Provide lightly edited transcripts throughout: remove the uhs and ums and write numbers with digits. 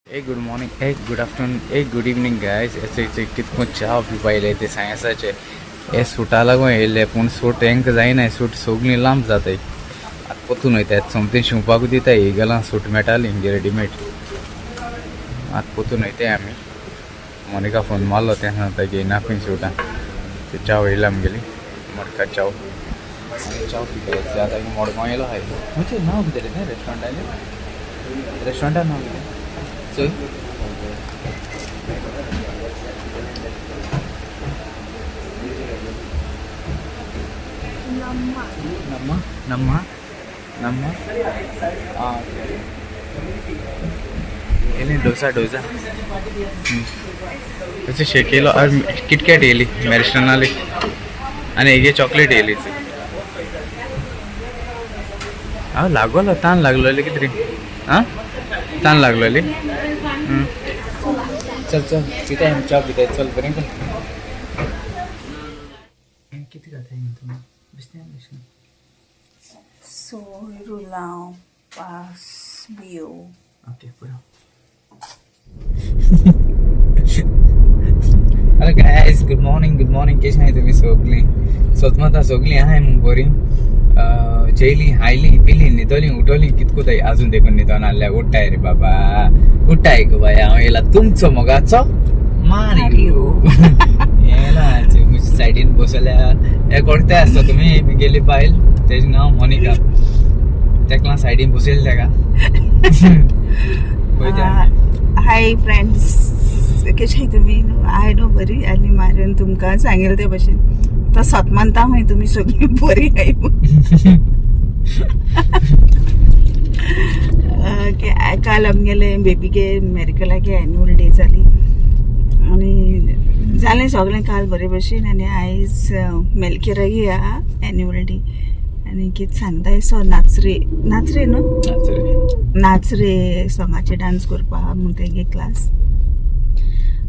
Hey, good morning, hey, good afternoon, hey, good evening guys. एसे कितको च्या पिवपा ते सायन्साचे हे सुटा लागून येयले, पूण सूट हेंक जायना. सूट सगळीं लांब जाताय. आतां पोतून वयता, सोमतें शिंवपाकूय दिता. गेला सूट मेळटाली हिंगे रेडीमेड. आतां पोतून वयताय आमी. मोनिका फोन मारलो, तें सांगता घेयना खंय सुटां. च्या वयला आमगेली मडका चाव चाव पिता. आतां मडगांव येयलो हाय. खंयचें नांव कितें रे तें रेस्टॉरंटाचें? रेस्टॉरंटा नांव कितें चोय. ನಮ್ಮ ನಮ್ಮ ನಮ್ಮ ಹಾಂ, येयली डोसा. डोसा तशें शेकेलो. किटकॅट येयली मॅरिस्टनाली आनी हेगे चॉकलेट येयली. हांव लागलो, तान लागलोली कितें रे? आं, तान लागलोली. चल चल, पिताय आमी, च्या पिताय. चल, बरें कर. कितें खाता तुमी? बेश्टें बेश्टें. सोय, रुलाव, पास, बियो. ओके, पुरो. Hello guys, good morning, good morning. केश आहाय तुमी सगळीं? सोतमाता सगळीं आहाय मू बरीं? जेयलीं, हायलीं, पिलीं, न्हिदोलीं, उठोलीं. कितको जाय अजून देखून न्हिदोन आहल्या. उठ्ठाय रे बाबा, उठ्ठाय गो बाय. हांव येयला तुमचो मोगाचो मारियो येयला. म्हज्या सायडीन बसल्या हे कोणते आसता तुमी? गेली बायल, तेजें नांव मोनिका. तेका सायडीन बसयलें तेका पळयता. हाय फ्रेंड्स, कशे आहाय तुमी? हाय न्हू बरी. आनी मारून तुमकां सांगेल ते भशेन तो सत मानता खंय तुमी सगळीं बरी आहाय. ओके, काल आमगेले बेबीगे मेरिकलागे एन्युअल डे जाली आनी जालें सगळें काल बरे भशेन. आनी आयज मेलकेरागे आहा एन्युअल डे. आनी कितें सांगता सो नाचरे, नाचरे न्हू, नाचरे सोंगाचे डांस करपा म्हूण तेगे क्लास.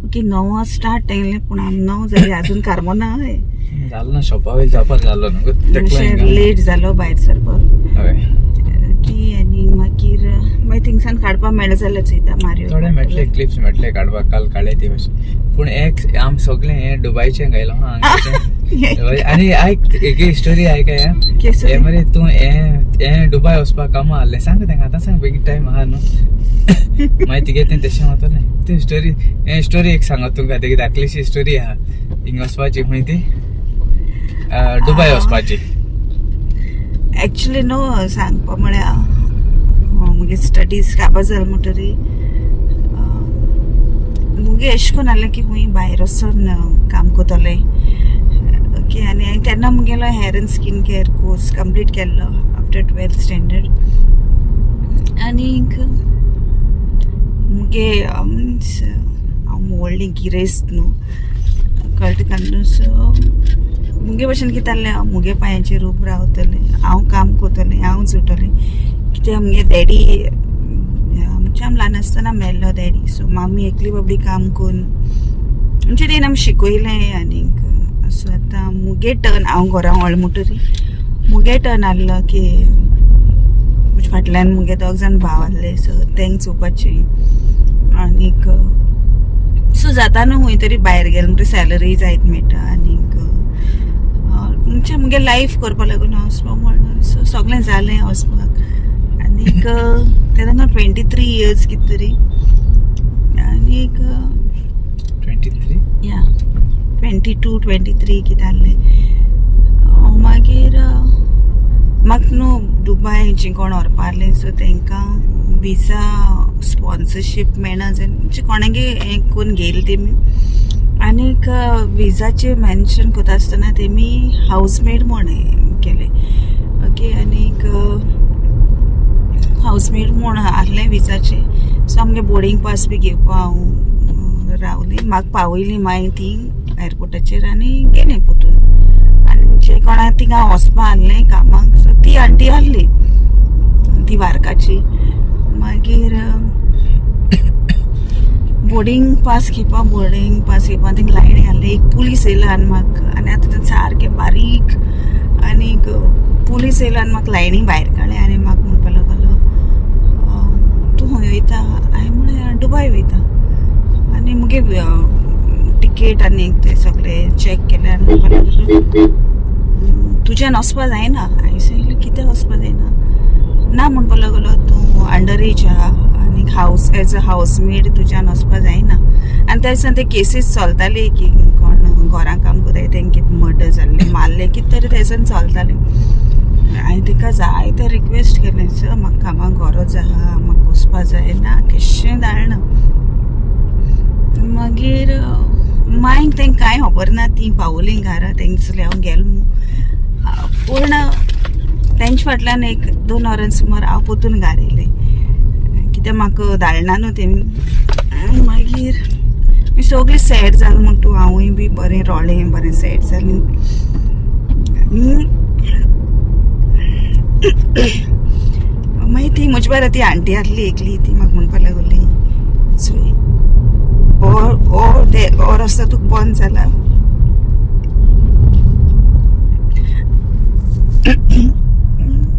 ओके, 9 स्टार्ट तेंगलें, पूण आमी 9 जाली अजून कारमोना हय. जालो ना, शॉपा वयर जावपाक जालो न्हू. मातशें लेट जालो भायर सरपाक. हय. की आनी मागीर मागीर थिंगसान काडपाक मेळटा जाल्यार चोयता मारियो. थोडे मेटले, क्लिप्स मेटले काडपाक. काल काडले ती भाशेन. पूण एक आम सगळें हें दुबायचें गायलो हा हांगाचें. आनी आयक, एक स्टोरी आयक. हे मरे, तूं हें हें दुबाय वचपाक कामां आहलें. सांग तेंका आतां, सांग बेगीन, टायम आहा न्हू. मागीर तिगे तें तशें वतलें. ती स्टोरी, हें स्टोरी एक सांगत तुमकां. तेगी धाकलीशी स्टोरी आहा हिंग वचपाची. खंय ती? दुबाय वचपाची. एक्चुली न्हू, सांगपा म्हळ्यार मुगे स्टडीज काबार जाल म्हणटरी मुगे एशें कोन्न आहलें की खूंय भायर वचोन काम करतलें. ओके, आनी हांवें तेन्ना मुगेलो hair and skin care course complete केल्लो आफ्टर 12th standard. आनीक मुगे मिन्स हांव व्हडली गिरेस्त न्हू, कळटा तुका न्हू. सो मुगे भशेन कितें आहलें, हांव मुगे पांयाचेर उब रावतलें, हांव काम करतलें, हांव जोडटलें. कित्याक मुगे डॅडी आमच्या आम ल्हान आसतना मेल्लो डॅडी. सो मामी एकली बाबडी काम करून म्हणजे तेणें आमकां शिकयलें. आनीक सो आतां मुगे टर्न, हांव घरा व्हडलें म्हणटरी मुगे टर्न आहलो की म्हज्या फाटल्यान मुगे दोग जाण भाव आहले, सो तेंक चोवपाचें. आनीक सो जाता न्हू, खंय तरी भायर गेले म्हणटरी सॅलरी जायत मेळटा. आनीक म्हणजे मुगे लायफ करपा लागून वचपाक म्हणून. सो सगळें जालें वचपाक. आनीक तेन्ना 23 इयर्स कितें तरी. आनीक 23. या, 22, 23 कितें आहलें. मागीर म्हाका न्हू दुबाय जी कोण व्हरपा आहलीं, सो तेंकां विजा स्पॉन्सरशीप मेळना जाल्यार म्हणजे कोणागे हें करून घेयली तेमी. आनीक विजाचे मेन्शन करता आसतना तेमी हावजमेड म्हण हें केलें. ओके, आनीक हावजमेड म्हूण आहलें विजाचें. सो आमगे बोर्डींग पास बी घेवपा हांव रावलीं. म्हाका पावयली मागीर ती एअरपोर्टाचेर आनी गेलें पोतून. आनी जे कोणा थिंगा वचपा आहलें कामाक, सो ती आंटी आहली ती वारकाची. मागीर बोर्डींग पास घेवपा, बोर्डींग पास घेवपा थिंग लायनी आहली. एक पुलीस येयला आनी म्हाका, आनी आतां तें सारकें बारीक, आनीक पुलीस येयला आनी म्हाका लायनी भायर काडलें आनी म्हाका म्हणपाक लागलो, तूं खंय वयता? हांवें म्हळें दुबाय वयता आनी मुगे टिकेट आनी ते सगळे चॅक केले आनी म्हणपाक लागलो तुज्यान वचपा जायना. हांवें सांगलें कित्याक वचपा जायना? ना म्हणपाक लागलो तूं अंडर एज आहा आनी house as a house maid तुज्यान वचपा जायना. आनी त्या दिसान ते केसीस चलताले की कोण घरां काम करताय तेंकां कितें मर्डर जाल्लें मारलें कितें तरी त्या दिसान चलतालें. हांवें ताका जायते रिक्वेस्ट केलें, सर म्हाका कामाक गरज आहा, म्हाका वचपा जाय. ना कशें धाडना. मागीर मांयक तेंकां कांय खबर ना, तीं पावलीं घरा तेंगसले हांव गेलें म्हूण. पूण तेंच्या फाटल्यान 1-2 वरां सुमार हांव परतून घरा येयलें कित्याक म्हाका धाडना न्हू तेमी. आनी मागीर मी सगळीं सॅड जालें म्हण तूं हांवूय बी बरें रडलें, बरें सॅड जालें. आनी मागीर ती म्हजे बारा ती आंटी आसली एकली, ती म्हाका म्हणपाक लागली चोय हो हो रस्तो तुका बंद जाला,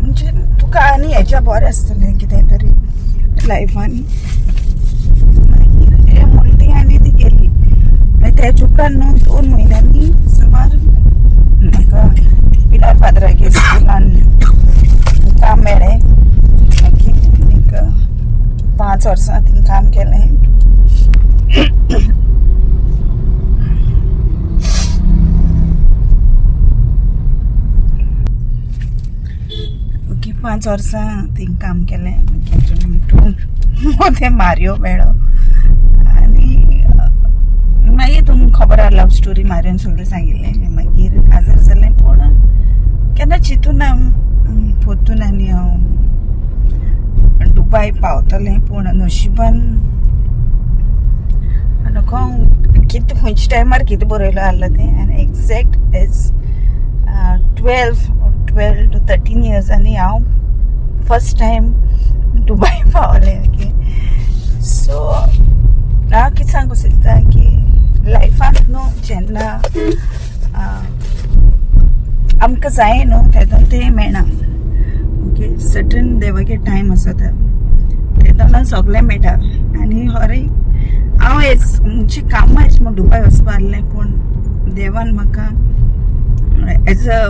म्हणजे तुका आनी हेच्या बरें आसतलें कितें तरी लायफान. मागीर हें म्हणली ती आनी ती गेली. मागीर तेच्या उपरांत न्हू 2 म्हयन्यांनी सुमार म्हाका पिलार फादरागे स्कुलान काम मेळ्ळें. मागीर एक 5 वर्सां थिंग काम केलें. ओके 5 वर्सां थिंग काम केलें. मागीर तें मारियो मेळ्ळो आनी मागीर तुमकां खबर आहा लव स्टोरी मारियोन सगळें सांगिल्लें. मागीर काजार जालें. पूण केन्ना चिंतूना परतून आनी हांव दुबाय पावतलें. पूण नशिबान नको कितें खंयच्या टायमार कितें बरयलो आहलो तें. आनी एग्जॅक्ट एज 12 to 13 years आनी हांव फर्स्ट टायम दुबाय पावलें. ओके सो हांव कितें सांगूंक सोदता की लायफांत न्हू जेन्ना आमकां जाय न्हू तेदोन तें मेळना. ओके सर्टन देवागे टायम आसता तेदोना सगळें मेळटा. आनी हर हांव एज म्हणजे कामां एज म्हूण दुबाय वचपा आहलें, पूण देवान म्हाका एज अ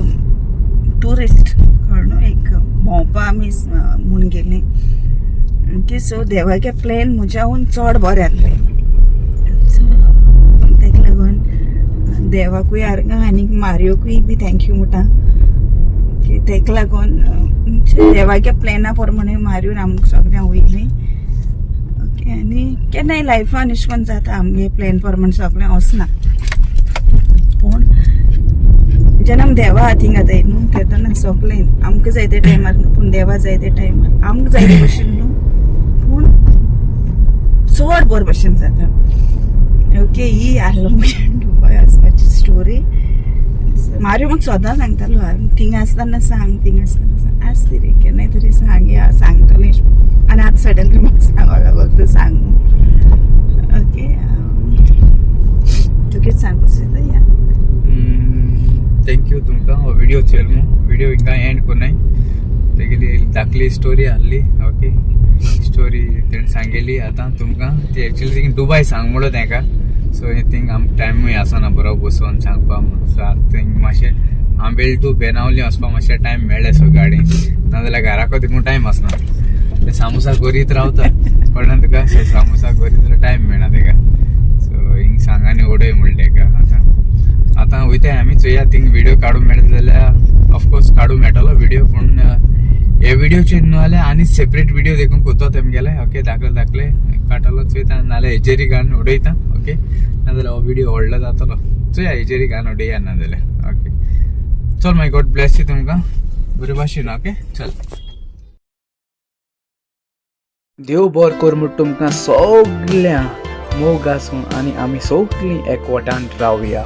ट्युरिस्ट कळ्ळें न्हू एक भोंवपा आमी म्हूण गेलीं. ओके सो देवागे प्लॅन म्हज्याहून चड बरें आहलें. सो तेका लागून देवाकूय आर्गां आनी मारियोकूय बी thank you म्हणटा की तेका लागून देवागे प्लॅना प्रमाणे मारियोन आमकां सगळ्यांक वयलीं. ओके आनी केन्नाय लायफान अशें करून जाता आमगे प्लॅन प्रमाणे सगळें वचना, पूण जेन्ना आमी देवा हातीन घाताय न्हू तेन्ना सगळें आमकां जाय त्या टायमार न्हू, पूण देवा जाय त्या टायमार आमकां जाय ते भशेन न्हू, पूण चड बरे भशेन जाता. ओके ही आहलो मुगे दुबाय वचपाची स्टोरी. मारियो म्हाका सदां सांगतालो थिंगा आसतना सांग, थिंगा आसतना सांग, आसती रे केन्नाय तरी सांग या सांगतलें. आनी आतां सडनली म्हाका सांगो लागलो तूं सांग. ओके तूं कितें सांगपाक सोदता? या thank you तुमकां हो व्हिडिओ चोयल म्हूण. व्हिडिओ हिंगा एंड कोन्नाय, तेगेली धाकली स्टोरी आहली. ओके स्टोरी तेणें सांगली आतां तुमकां ती एक्चुअली थिंग दुबाय सांग म्हणलो तेंका. सो थिंग आमकां टायमूय आसना बरो बसोन सांगपाक. सो आतां थिंग मातशें आंबेल टू बेनावली वचपाक मातशें टायम मेळ्ळें सो गाडी, नाजाल्यार घराको तिकून टायम आसना. ते सामोसा करीत रावता कळ्ळें तुका. सो सामोसा करीत जाल्यार टायम मेळना तेका. सो हिंग सांग आनी उडय म्हणलें तेका. आतां आतां वयताय आमी चोया थिंग व्हिडिओ काडूंक मेळटा जाल्यार ऑफकोर्स काडूंक मेळटलो व्हिडिओ, पूण हे व्हिडिओचेर न्हू जाल्यार आनी सेपरेट व्हिडिओ देखून कोतो तेमगेले. ओके धाकले धाकले काडटलो चोयता, नाजाल्यार हेजेरय घालून उडयता. ओके नाजाल्यार हो व्हिडिओ व्हडलो जातलो, चोया हेजेरय घालून उडया नाजाल्यार. ओके चल मागीर गॉड ब्लेस you तुमकां बरे भाशेन. ओके चल देव बरो कर म्हूण तुमकां सगळ्यांक मोग आसूं आनी आमी सगळीं एकवटान रावया.